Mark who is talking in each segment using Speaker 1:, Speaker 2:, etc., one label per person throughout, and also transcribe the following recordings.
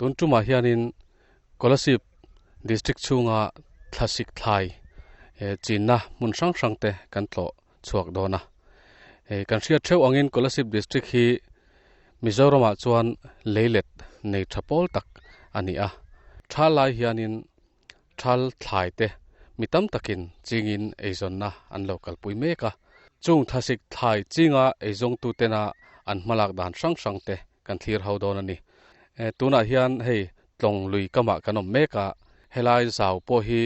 Speaker 1: Tun tumah hianin Kolasib District chhunga thlasik thlai chinna hmun hrang hrang te kan tlawh chhuak dawn a. Kan hriat theuh angin Kolasib District hi Mizoramah chuan leilet nei tha pawl tak a ni a. Tha lai hianin thal thlai te mi tam takin chingin eizawnna an lo kalpui mek a. Chung thlasik thlai chinga eizawngtu tena an hmalak dan hrang hrang te kan thlir ho dawn a ni. Tunah hian hei tlawng lui kamah kan awm mek a, helai zau pawh hi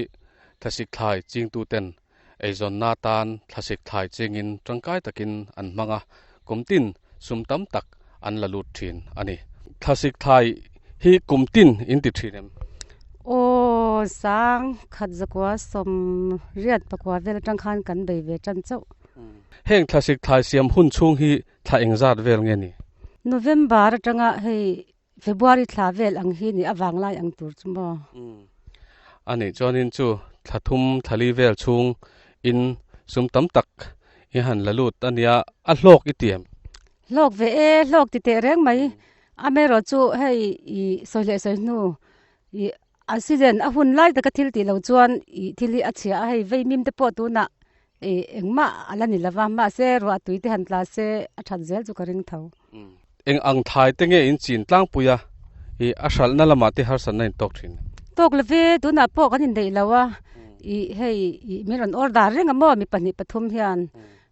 Speaker 1: thlasik thlai chingtu ten eizawnna tan thlasik thlai chingin tangkai takin an hmang a, kum tin sum tam tak an la lut thin a ni. Thlasik thlai hi kum tin in ti thin em?
Speaker 2: Aw, sang khat zakua sawm riat pakua vel atang khan kan bei ve tan chauh.
Speaker 1: Heng thlasik thlai siam hun chhung hi thla engzat vel nge ni?
Speaker 2: November atanga hei February thla vel ang hi ni avang lai ang tur chu maw?
Speaker 1: A nih chuanin chu thla thum thla li vel chhung in sum tam tak i han la lut a nia, a hlawk i ti em?
Speaker 2: Hlawk ve e, hlawk ti teh reng mai. Amaherawh chu hei i sawi leh sawi hnu i a season a hun lai taka thil tih loh chuan i thil hi a chhia a, hei vei mim te pawh tunah i engmah a la ni lova, mahse ruah tui te han tla se a that zel chu ka ring tho.
Speaker 1: Eng ang thai te nge in chin tlangpui a, i a hralhna lamah te harsatna in tawk thin?
Speaker 2: Tawk love, tunah pawh kan indaih lo a, i hei i min rawn order reng a maw mi pahnih pathum hian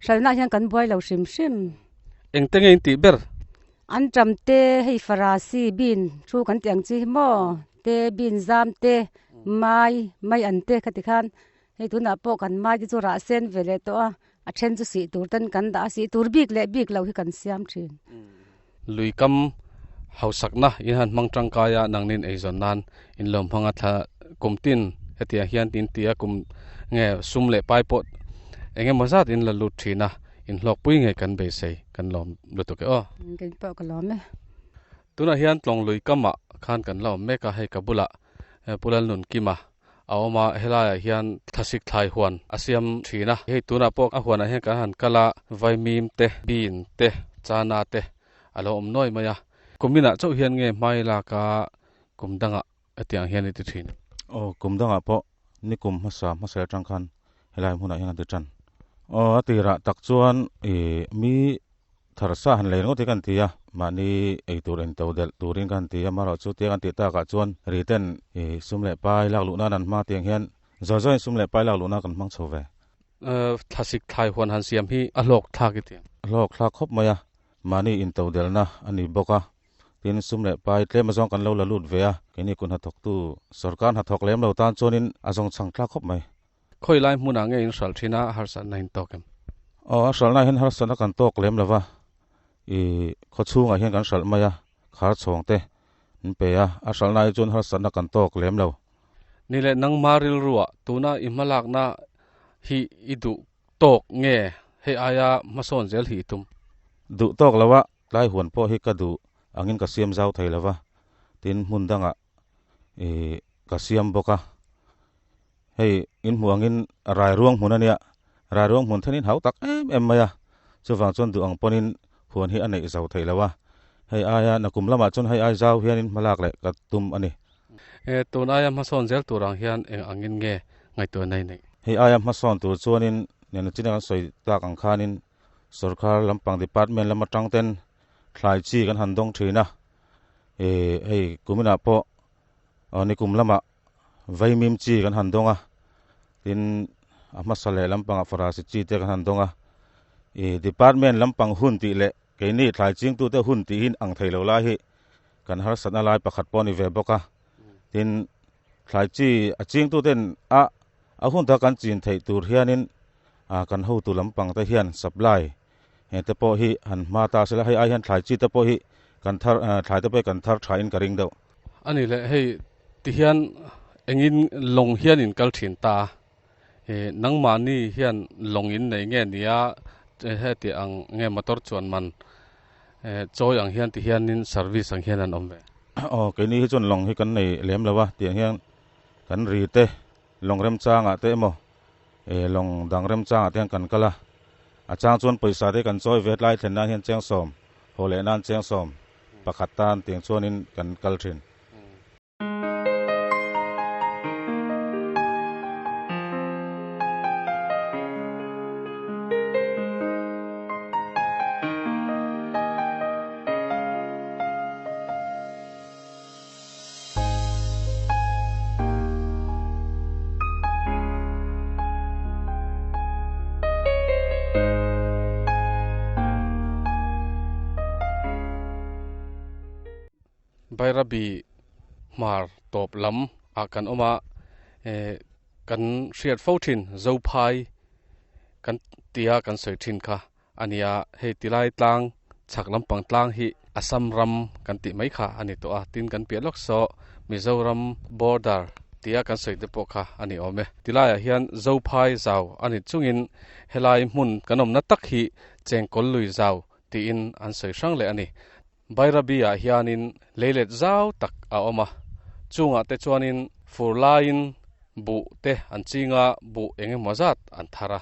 Speaker 2: hralhna ah hian kan buai lo hrim hrim.
Speaker 1: Eng te nge in tih ber?
Speaker 2: An ṭam te, hei farasi bean thu kan tih ang chi hi maw, te bean zam te, mai, mai an te khati khan hei tunah pawh kan mai te chu rah sen ve leh tawh a, a then chu sih tur ten kan dah a, sih tur bik leh bik lo hi kan siam thin.
Speaker 1: Lui kam hausakna in han hmang tangkai a, nangnin eizawn nan in lo hmang a, thla kum tin hetiang hian tin tia kum nge sum leh pai pawh eng emaw zat in la lut thin a, in hlawkpui ngei kan beisei kan lawm lutuk e aw.
Speaker 2: Kei pawh ka lawm e.
Speaker 1: Tunah hian tlawng lui kamah khan kan la awm mek a, hei ka bulah Pu Lalnunkima a awm a, helaiah hian thlasik thlai huan a siam thin a, hei tunah pawh a huanah hian kan han kal a, vaimim te, bean te, chana te a lo awm nuai mai a, kuminah chauh hian nge hmai lak a kum dangah hetiang hian i ti thin.
Speaker 3: Aw, kum dangah pawh ni kum hmasa hmasa atang khan helai hmunah hian a ti tan. Aw, a tirah tak chuan i mi Tharsa han lei ringawt hi ka han ti a, mahni ei tur en to delh turin ka han ti a, amaherawh chu tiang an tih takah chuan ri ten i sum leh pai lak luh nan an hma tiang hian zawi zawiin sum leh pai lak luh nan kan hmang chho ve.
Speaker 1: Thlasik thlai huan han siam hi a hlawk thlak i ti.
Speaker 3: A hlawk thlak khawp mai a, mahni in to delhna a ni bawk a, tin sum leh pai tlem azawng kan lo la lut ve a, keini kun hnathawktu sorkar hnathawk lem lo tan chuanin a zawng chhang thlak khawp mai.
Speaker 1: Khawi lai hmunah nge in hralh thin a, harsatna in tawk em?
Speaker 3: Aw, a hralhna hian harsatna kan tawk lem lo va, i khawchhungah hian kan hralh mai a, khar chhawng te an pe a, a hralhna hi chuan harsatna kan tawk lem lo.
Speaker 1: Ni leh nangma rilruah tuna i hmalakna hi i duh tawk nge hei aia hmasawn zel hi i tum?
Speaker 3: Duh tawk lo a, tlai huan pawh hi ka duh angin ka siam zau thei lo va, tin hmun dangah i ka siam bawk a. Hei in hmuh angin Rairuang hmun a nia, Rairuang hmun thenin hau tak em em mai a, chuvang chuan duh ang pawnin huan hi a neih zo theih lo a, hei aia nakum lamah chuan hei ai zau hianin hmalak leh ka tum a ni.
Speaker 1: E, tun aia hmasawn zel tur ang hian eng angin nge ngaihtuahna i neih?
Speaker 3: Hei aia hmasawn tur chuanin nena china kan sawi tak ang khanin sorkar lampang department lam atang ten thlai chi kan han dawng thin a, e, hei kuminah pawh nikum lamah Vaimim chi kan han dawng a, tin a hmasa leh lampangah farasi chi te kan han dawng a, ih department lampang hun tih leh keini thlai chingtute hun tih hi ang thei lo lai hi kan harsatna lai pakhat pawh a ni ve bawk a, tin thlai chi a chingtuten a a hun taka kan chin theih tur hianin ah kan hotu lampang te hian supply he te pawh hi han hma ta sela hei ai hian thlai chi te pawh hi kan thar thlai te pawh hi kan thar tha in ka ring deuh.
Speaker 1: A ni leh hei Tihian engin lawng hian in kal thin ta a, ih nangmahni hian lawng in nei nge nia heti ang nge motor chuan man chawi ang hian tihianin service ang hian an awm ve.
Speaker 3: Aw keini hi chuan lawng hi kan nei lem lo a, tiang hian kan ri te lawng remchangah te emaw ih lawng dang remchangah te hian kan kal a, a chang chuan pawisa te kan chawi ve tlai thlen nan hian cheng sawm haw leh nan cheng sawm pakhat tan tiang chuanin kan kal thin.
Speaker 1: Bairabi hmar tawp lam ah kan awm a, kan hriat fo thin Zophai kan tia kan sawi thin kha a ni a, hei tilai tlang chhak lampang tlang hi Assam ram kan tih mai kha a ni tawh a, tin kan piah lawk saw Mizoram border tia kan sawi te pawh kha a ni awm e. Tilaiah hian Zophai zau a ni chungin helai hmun kan awmna tak hi Chengkawl lui zau tiin an sawi hrang leh a ni. Bairabi-ah hianin leilet zau tak a awm a, chungah te chuanin fur laiin buh te an ching a, buh eng emaw zat an thar a.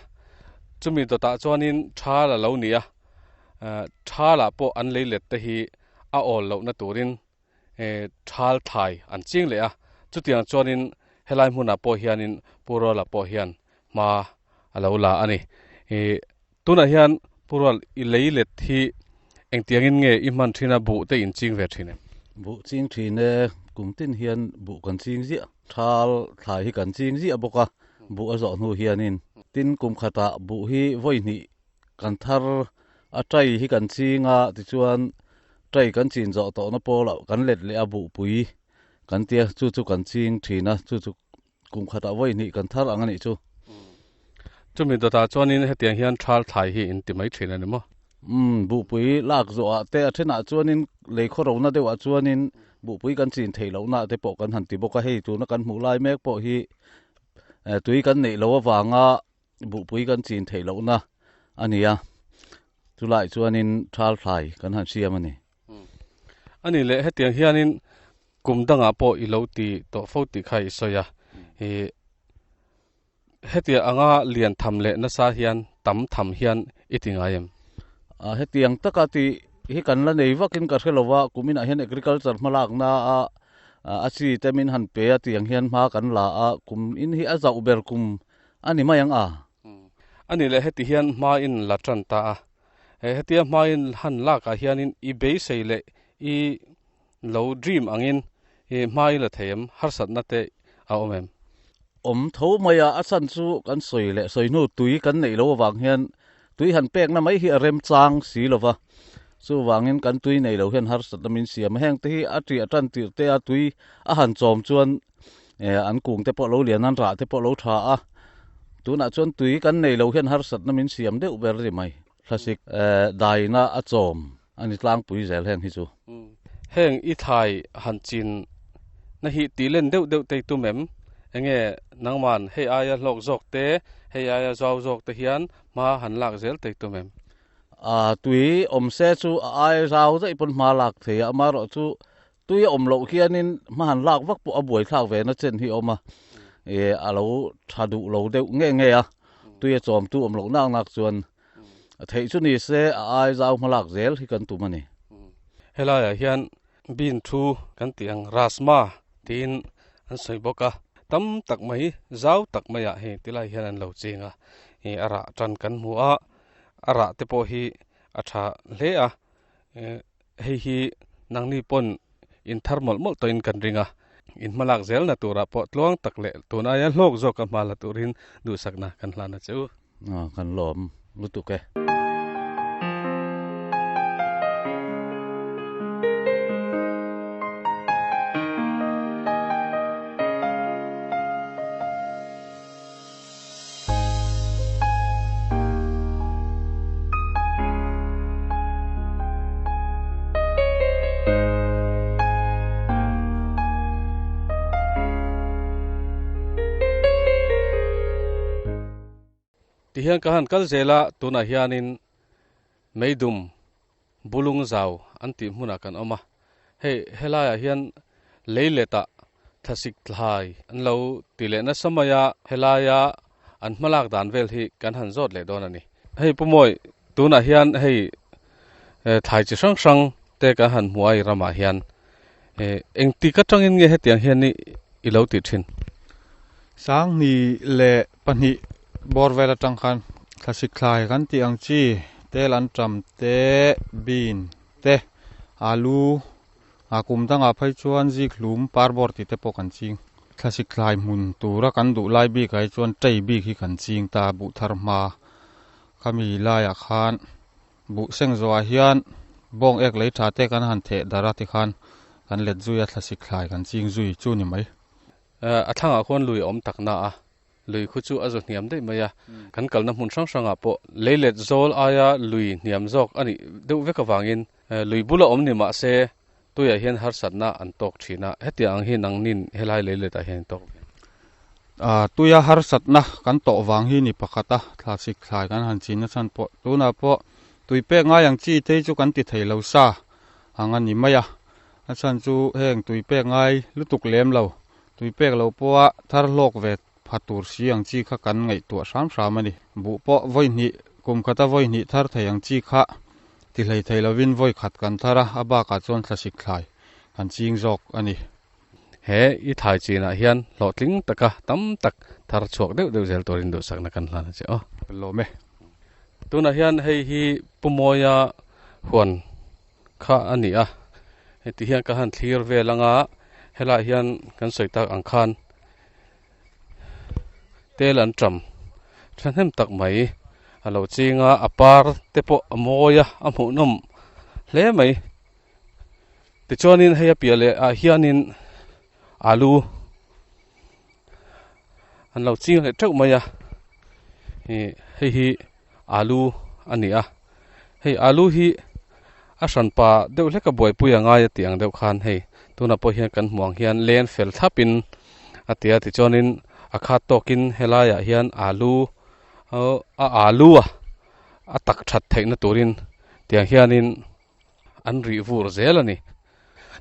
Speaker 1: Chumi dawtah chuanin thal a lo ni a, thalah pawh an leilet te hi a awl lohna turin thal thlai an ching leh a. Chutiang chuanin helai hmunah pawh hianin Pu Ruala pawh hian hma a lo la a ni. Tunah hian Pu Rual, i lei let hi engtiangin nge i hman thin a, buh te in ching ve thin em?
Speaker 4: Buh ching thin e, kum tin hian buh kan ching ziah. Thal thlai hi kan ching ziah bawk a, buh a zawh hnu hianin. Tin, kum khatah buh hi vawi hnih kan thar a, tai hi kan ching a, tichuan tai kan chin zawh tawhna pawlah kan let leh a, buhpui kan tia, chu chu kan ching thin a, chu chu Kum khatah vawi hnih kan thar ang a nih chu.
Speaker 1: Chumi dawtah chuanin hetiang hian thal thlai hi in ti mai thin a ni maw?
Speaker 4: Umm, buhpui lak zawhah te a thenah chuanin lei khaw rona deuhah chuanin buhpui kan chin theih lohna te pawh kan han ti bawk a, hei tuna kan hmuh lai mek pawh hi tui kan neih loh avanga buhpui kan chin theih lohna a ni a, chulaiah chuanin thal thlai kan han siam a ni.
Speaker 1: A nih leh hetiang hianin kum dangah pawh i lo ti tawh fo tih kha i sawi a, i hetiang anga lian tham leh nasa hian tam tham hian i ti ngai em?
Speaker 4: A hetiang taka tih hi kan la nei vakin ka hre lo va, kuminah hian agriculture hmalakna a a chi te min han pe a tiang hian hma kan la a, kum in hi a zauh ber kum a ni mai ang a.
Speaker 1: A nih leh heti hian hma in la tan ta a, He hetia hmain han lakah hianin i beisei leh i lo dream angin i hma i la thei em? Harsatna te a awm em?
Speaker 4: Awm tho mai a, a chhan chu kan sawi leh sawi hnu tui kan neih loh avang hian tui han pekna mai hi a remchang si lo va, chuvangin kan tui nei lo hian harsatna min siam a, heng te hi a ṭiah ṭan tirh te a tui a han chawm chuan an kung te pawh lo lian an rah te pawh lo tha a tunah chuan tui kan nei lo hian harsatna min siam deuh ber ri mai thlasik daina a chawm a ni tlangpui zel heng hi chu.
Speaker 1: Heng i thlai han chin na hi tih len deuh deuh te i tum em? Enge nangman hei aia hlawk zawk te, hei aia zau zawk te hian hma han lak zel te i tum em?
Speaker 4: A tui awm se chu a aia zau daih pawn hma lak thei a, amaherawhchu Tui a awm loh hianin hma han lak vak pawh a buaithlak ve na chen hi a awm a, ih a lo tha duh lo deuh nge nge a, tui a chawmtu awm loh nak nak chuan a theih chu ni se a ai zau hma lak zel hi kan tum a ni.
Speaker 1: Helaiah hian bean thu kan tih ang Rasma tiin an sawi bawk a, tam tak mai zau tak maiah hei tilai hian an lo ching a, ih a rah tan kan hmu a, a rah te pawh hi a tha hle a, Hei hi nangni pawn in thar mawlh mawlh tawhin kan ring a, in hmalak zelna turah pawh tluang tak leh tun aia hlawk zawka hma la turin duhsakna kan hlan a che u.
Speaker 4: Kan lawm lutuk e.
Speaker 1: Tihian ka han kal zel a, tunah hianin Meidum Bulung Zau an tih hmunah kan awm a, hei helaiah hian leiletah thlasik thlai an lo ti leh nasa mai a, helaia an hmalak dan vel hi kan han zawt leh dawn a ni. Hei Pu Mawi, tunah hian hei thlai chi hrang hrang te kan han hmu a i ramah hian engtik atangin nge hetiang hian i lo tih thin?
Speaker 5: Sangni leh pahnih bawr vel atang khan thlasik thlai kan tih ang chi tel an tam te, bean te, alu A kum dangah phei chuan zik hlum parbawr tih te pawh kan ching. Thlasik thlai hmun tura kan duh lai bikah hi chuan tei bik hi kan ching ta a, buh thar hma khami laiah khan buh seng zawhah hian bawng ek lei tha te kan han theh darh a tikhan kan let zui a thlasik thlai kan ching zui chu ni mai.
Speaker 1: A thlangah khuan lui a awm tak na a, lui khu chu a zu hniam daih mai a, kan kalna hmun hrang hrangah pawh leilet zawl aia lui hniam zawk a nih deuh vek avangin lui bula awm ni mah se tuiah hian harsatna an tawk thin a, hetiang ang hi nangnin helai leiletah hian in tawk ve.
Speaker 5: Tuia harsatna kan tawh vang hi ni pakhat a, thlasik thlai kan han chin nachhan pawh tunah pawh tui pek ngai ang chi te hi chu kan ti thei lo sa ang a ni mai a, a chhan chu heng tui pek ngai lutuk lem lo, tui pek lo pawha thar hlawk ve pha tur si ang chi kha kan ngaihtuah hram hram a ni. Buh pawh vawi hnih, kum khata vawi hnih thar thei ang chi kha ti hlei thei lovin vawi khat kan thar a, a bakah chuan thlasik thlai kan ching zawk a ni.
Speaker 1: He i thlai chinah hian hlawhtling taka tam tak thar chhuak deuh deuh zel turin duhsakna kan hlan a che aw.
Speaker 5: Lawm e.
Speaker 1: Tunah hian hei hi Pu Mawia huan kha a ni a, heti hian ka han thlir vel anga helaiah hian kan sawi tak ang khan tel an ṭam thahnem tak mai a lo ching a, a par te pawh a mawi a, a hmuhnawm hle mai. Tichuanin hei a piah leh ah hianin alu an lo ching leh teuh mai a, ih hei hi alu a ni a, hei alu hi a hranpa deuh hlek a buaipui a ngai a tih ang deuh khan hei tunah pawh hian kan hmuh ang hian len fel thlap in a ti a tichuanin a khat tawkin helaiah hian alu a alu a a tak that theihna turin tiang hianin an rih vur zel a ni.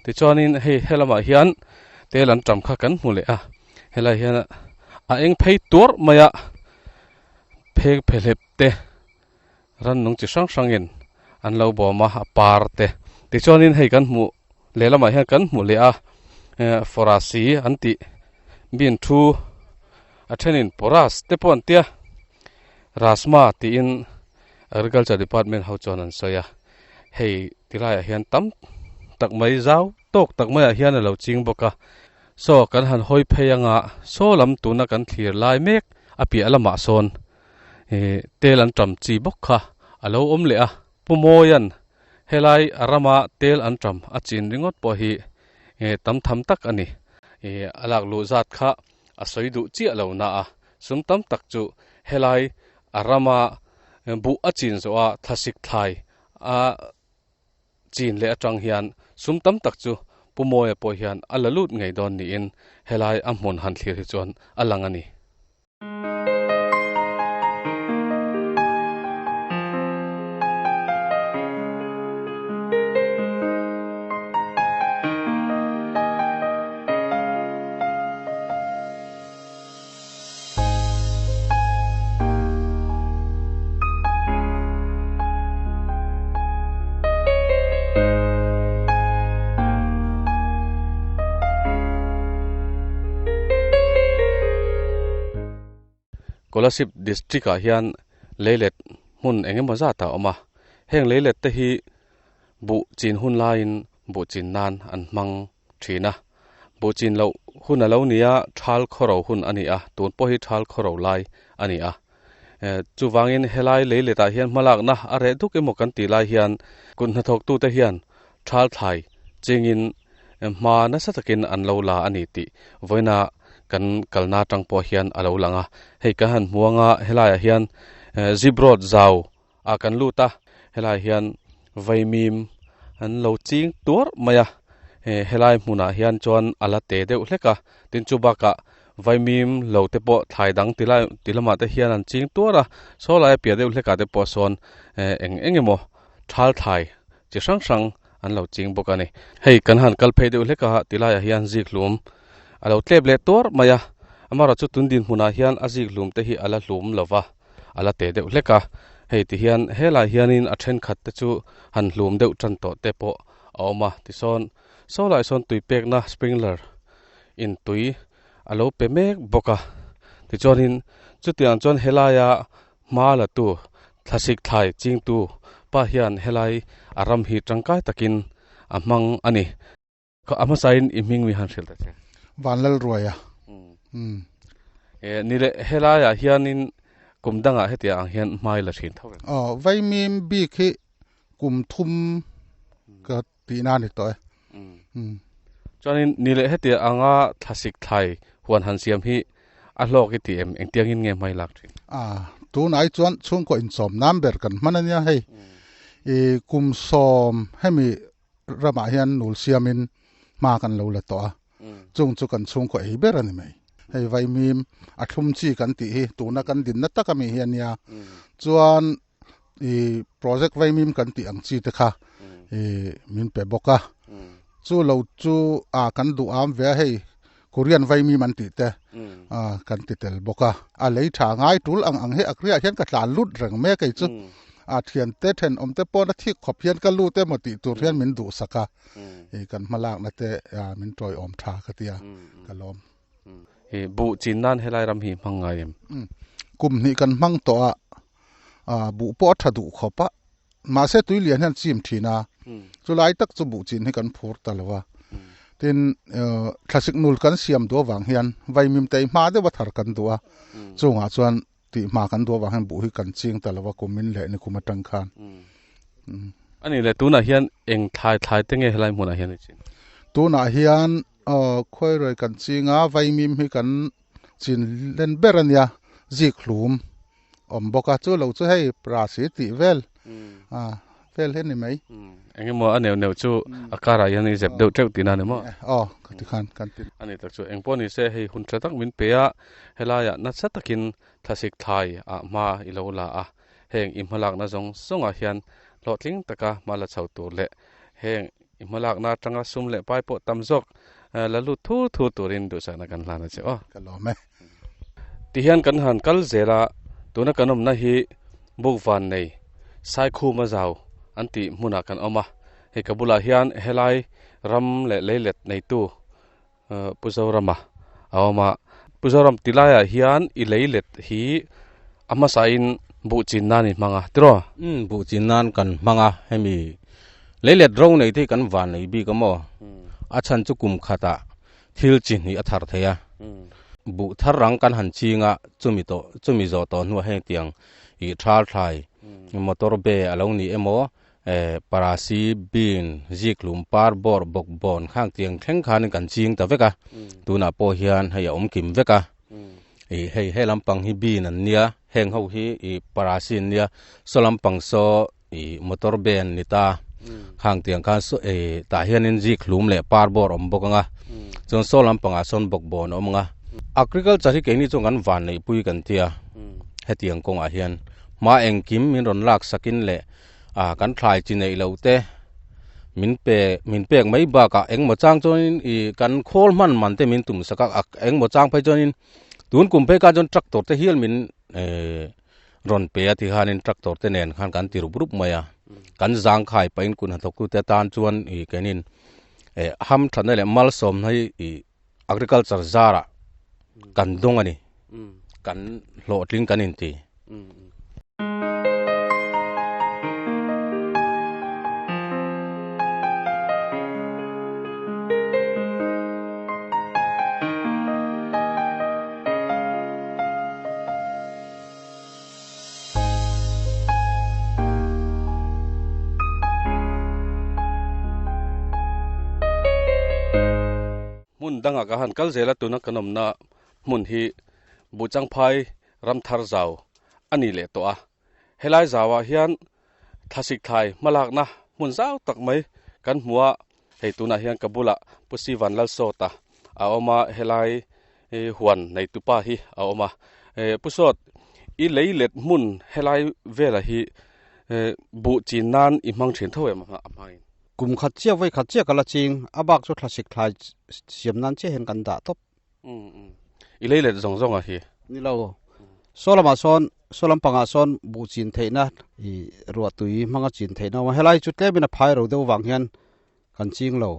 Speaker 1: Tichuanin hei helamah hian tel an tam kha kan hmu leh a, helai hian a eng phei tuarh mai a, pheng phehlep te rannung chi hrang hrangin an lo bawm a, a par te. Tichuanin hei kan hmuh lehlamah hian kan hmu leh a, forasi an tih bin thu a thenin poras te pawh an tia, rasma tiin agriculture department ho chuan an sawi a. Hei tilaiah hian tam tak mai zau tawk tak maiah hian a lo ching bawk a, saw kan han hawi phei anga saw lam tuna kan thlir lai mek a piah lamah sawn ih tel an tam chi bawk kha a lo awm leh a, Pu Mawia'n helai a rama tel an tam a chin ringawt pawh hi ih tam tham tak a ni, ih a lak luh zat kha a sawi duh chiah lo na a, sum tam tak chu helai a rama buh a chin zawh a thlasik thlai a chin leh atang hian sum tam tak chu Pu Mawia pawh hian a la lut ngei dawn niin helai a hmun han thlir hi chuan a lang a ni. Kolasib District ah hian leilet hmun eng emaw zat a awm a, heng leilet te hi buh chin hun laiin buh chin nan an hmang thin a. Buh chin loh hun a lo ni a, thal khawro hun a ni a, tun pawh hi thal khawro lai a ni a. Chuvangin helai lei letah hian hmalakna a reh duk emaw kan tih lai hian kut hnathawktute hian thal thlai chingin hma nasa takin an lo la a ni tih vawiina kan kalna atang pawh hian a lo lang a. Hei kan han hmu anga helaiah hian zip road zau ah kan lut a, helai hian vaimim an lo ching tuar mai a, helai hmunah hian chuan a la te deuh hlek a, tin chu bakah vaimim lo te pawh thlai dang ti lai ti lamah te hian an ching tuar a, saw laia piah deuh hlekah te pawh sawn eng eng emaw thal thlai chi hrang hrang an lo ching bawk a ni. Hei kan han kal phei deuh hlek a, ti laiah hian zik hlum a lo tlep leh tuar mai a, amaherawhchu tun dinhmunah hian a zik hlum te hi a la hlum lo va. a la teh deuh hlek a, hei ti hian helai hianin a thenkhat te chu han hlum deuh tan tawh te pawh a awm a, tisawn saw lai sawn tui pekna sprinkler in tui a lo pe mek bawk a, tichuanin chutiang chuan helaia hma la tu thlasik thlai chingtu pa hian helai a ram hi tangkai takin a hmang a ni. A hmasain i hming mi han hrilh ta che.
Speaker 6: Vanlalruaia.
Speaker 1: Ni leh helaiah hianin kum dangah hetiang ang hian hmai la thin tho em?
Speaker 6: Aw, vaimim bik hi kum thum ka tihna a ni tawh e.
Speaker 1: Chuanin ni leh heti anga thlasik thlai huan han siam hi a hlawk i ti em? Engtiangin nge hmai lak thin?
Speaker 6: A, tunai chuan chhungkaw inchawm nan ber kan hman ania hei. I kum sawm hemi ramah hian nul siamin hma kan lo la tawh a, chung chu kan chhungkaw ei ber a ni mai. Hei vaimim a thlum chi kan tih hi tuna kan dinna tak ami hi ania. Chuan i project vaimim kan tih ang chi te kha i min pe bawk a. Chu lo chu a kan duh am ve a hei Korean vaimim an tih te a kan ti tel bawk a. A lei tha ngai tul ang ang hi a kriah hian ka tlan lut reng mek ei chu. A thiante thenawm te pawn a thik khawp hian ka lut emaw tih tur hian min duhsak a. I kan hmalakna te min tawiawm tha ka tia ka lawm.
Speaker 1: I buh chin nan helai ram hi hmang ngai em?
Speaker 6: Kum hnih kan hmang tawh a, buh pawh a tha duh khawp a, mahse tui lian hian chim thin a, chulai tak chu buh chin hi kan phur ta lo a. Tin, thlasik nul kan siam duh avang hian vaimim tei hma deuh a thar kan duh a, chungah chuan tih hma kan duh avang hian buh hi kan ching ta lo a kumin leh nikum atang khan.
Speaker 1: Ani le tunah hian eng thlai thlai te nge helai hmunah hian i chin?
Speaker 6: Tunah hian khuairawi kan ching a, vaimim hi kan chin len ber a nia, zik hlum awm bawk a, chu lo chu hei prasi tih vel vel hi a ni mai.
Speaker 1: Eng emaw a neuh neuh chu a karah hian i zep deuh teuh tihna a ni maw?
Speaker 6: Aw, ka ti khan kan ti.
Speaker 1: A ni tak chu eng pawh ni se hei hun tha tak min pe a, helaiah nasa takin thlasik thlai ah hma i lo la a, heng i hmalakna zawng zawngah hian hlawhtling taka hma la chho tur leh heng i hmalakna atanga sum leh pai pawh tam zawk la lut thur thur turin duhsakna kan hlan a che aw.
Speaker 6: Ka lawm e.
Speaker 1: Tihian kan han kal zel a, tuna kan awmna hi Bukvan nei Saikhuma zau an tih hmunah kan awm a, hei ka bulah hian helai ram leh leilet neitu Pu Zorama a awm a, Pu Zoram ti laiah hian i leilet hi a hmasain buh chin nan i hmang a tiraw?
Speaker 3: Umm buh chin nan kan hmang a, hemi leilet ro nei te hi kan van nei bik a maw? A chhan chu kum khatah thil chi hnih a thar thei a, buh thar rang kan han ching a, chumi tawh chumi zawh tawh hnuah heng tiang i thal thlai motor be a lo ni emaw Parasi, bean, ziklum, par, bawr, bawk, bawn khang tiang thleng khanin kan ching ta vek a, tunah pawh hian hei a awm kim vek a, ih hei he lampang hi bean an nia, heng ho hi ih parasi an nia, saw lampang saw ih motor be an ni ta, khang tiang khan saw ih tah hianin zikhlum leh par bawr awm bawk ang a, chuan saw lampangah sawn bawk bawn a awm ang a. Agriculture hi keini chuan kan van neihpui kan tia, hetiang kawngah hian hma engkim min rawn lak sakin leh a kan thlai chi neih loh te min pe min pek mai bakah engmaw chang chuanin ih kan khawl hman man te min tum sak a engmaw chang phei chuanin tun kum phei khan chuan tractor te hial min ehh rawn pe a tikhanin tractor te nen khan kan ti rup rup mai a kan zangkhai pahin kun hnathawk tute atan chuan ih keinin eh hamthatna leh malsawmna hi ih agriculture zarah kan dawng a ni kan hlawhtling kan inti.
Speaker 1: Hmun dangah ka han kal zel a, tuna kan awmna hmun hi Buhchangphai Ramthar zau a ni leh tawh a. Helai zauah hian thlasik thlai hmalakna hmun zau tak mai kan hmu a, hei tunah hian ka bulah Pu Sivan Lalsawta a awm a, helai huan neitupa hi a awm a. Pu Sawt, i lei let hmun helai velah hi buh chin nan i hmang thin tho em a hmain?
Speaker 7: Kum khat chiah vawi khat chiah ka la ching, a bak chu thlasik thlai siam nan chiah hian kan dah tawp.
Speaker 1: I lei let zawng zawng a hi.
Speaker 7: Ni lo. Saw lamah sawn, saw lampangah sawn buh chin theihna i ruah tui hmanga chin theihna a awm a, helai chu tlemin a phai ro deuh vang hian kan ching lo.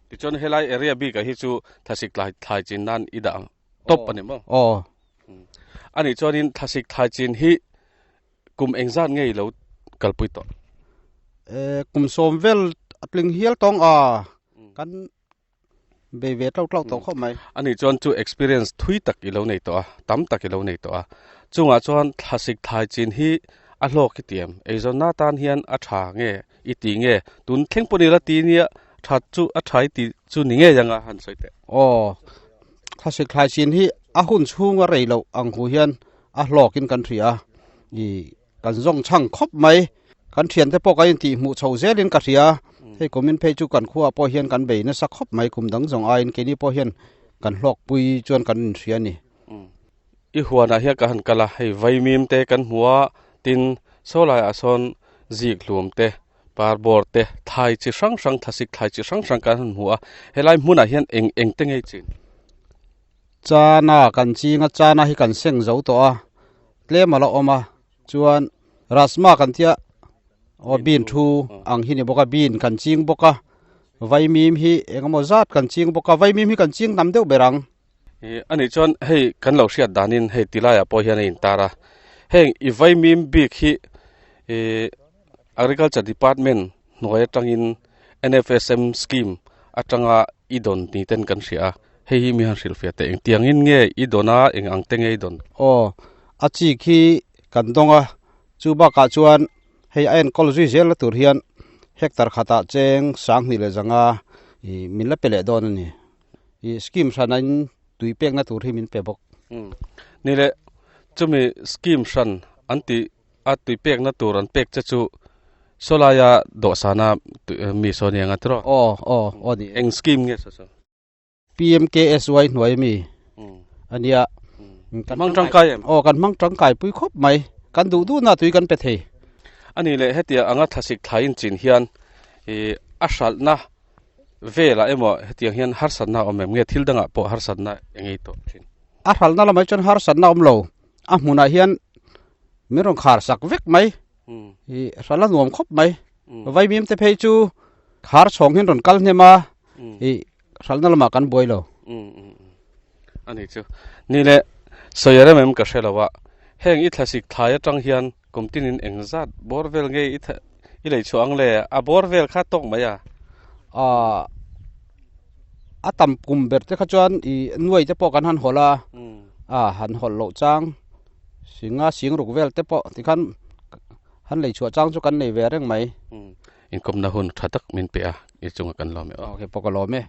Speaker 1: Tichuan helai area bikah hi chu thlasik thlai thlai chin nan i dah ang tawp a ni maw?
Speaker 7: Aw.
Speaker 1: Anih chuanin thlasik thlai chin hi kum engzat nge i lo kalpui tawh?
Speaker 7: Kum sawm vel a tling hial tawng a, kan Bei ve tlauh tlauh tawh khawp mai.
Speaker 1: Ani chuan chu experience thui tak i lo nei tawh a, tam tak i lo nei tawh a. Chungah chuan thlasik thlai chin hi a hlawk i ti em? Eizawnna tan hian a tha nge i ti nge? Tun thleng pawh ni la ti nia, tha chu a tha i ti chu ni ngei anga han sawi teh.
Speaker 7: Aw, thlasik thlai chin hi a hun chhunga rei loh ang hu hian a hlawkin kan hria a, i kan zawng chhang khawp mai. Kan thiante pawh kan intih hmuh chho zelin ka hria. Hei kumin phei chu kan khuaah pawh hian kan bei nasa khawp mai kum dang zawng aiin keini pawh hian kan hlawkpui chuan kan inhria a ni.
Speaker 1: I huanah hian ka han kal a, hei vaimim te kan hmu a, tin sawlaiah sawn zik hlum te, parbawr te, thlai chi hrang hrang, thlasik thlai chi hrang hrang kan han hmu a, helai hmunah hian eng eng te ngei chin?
Speaker 7: Chana kan ching a, chana hi kan seng zo tawh a, tlem a la awm a, chuan rajma kan tia aw bean thu ang hi ni bawk a, bean kan ching bawk a, vaimim hi engemaw zat kan ching bawk a, vaimim hi kan ching tam deuh ber ang.
Speaker 1: Anih chuan hei kan lo hriat danin hei tilaiah pawh hian a intar a, heng i vaimim bik hi ih Agriculture Department hnuai atangin NFSM scheme atanga i dawn ni ten kan hria a, hei hi mi han hrilhfiah teh engtiangin nge i dawn a, eng ang te nge i dawn?
Speaker 7: Aw, a chi khi kan dawng a, chu bakah chuan hei a enkawl zui zel na tur hian hectare khatah cheng sanghnih leh zanga ih min la pe leh dawn a ni. I scheme hran in tui pekna tur hi min pe bawk.
Speaker 1: Ni le, chumi scheme hran an tih a tui pekna tur an pek che chu sawlaia dawhsana mi saw ni anga tiraw?
Speaker 7: Aw, aw, aw ni.
Speaker 1: Eng scheme nge saw saw?
Speaker 7: PMKSY hnuai ami a nia.
Speaker 1: Kan hmang tangkai em?
Speaker 7: Aw, kan hmang tangkai pui khawp mai. Kan duh duhna tui kan pe thei.
Speaker 1: A ni le, hetia anga thlasik thlai inchin hian i a hralhna Velah emaw hetiang hian harsatna a awm em? Nge thil dangah pawh harsatna eng ei tawh thin?
Speaker 7: A hralhna lamah chuan harsatna a awm lo. A hmunah hian min rawn khar sak vek mai. I hralh a nuam khawp mai. Vaimim te phei chu khar chhawng hian rawn kal hnem a, i hralhna lamah kan buai lo.
Speaker 1: A ni chu. Ni le, sawi a rem em ka hre lo a. Heng i thlasik thlai atang hian kum tinin engzat bawr vel nge i I lei chhuah ang le, a bawr vel kha tawk mai a.
Speaker 7: Aaa a tam kum ber te kha chuan i nuai te pawh kan han hawlh a, a han hawlh loh chang singa sing ruk vel te pawh tikhan han lei chhuah chang chu kan nei ve reng mai.
Speaker 1: Inkawmna hun tha tak min pe a, i chunga kan lawm e aw.
Speaker 7: Ok pawh ka lawm e.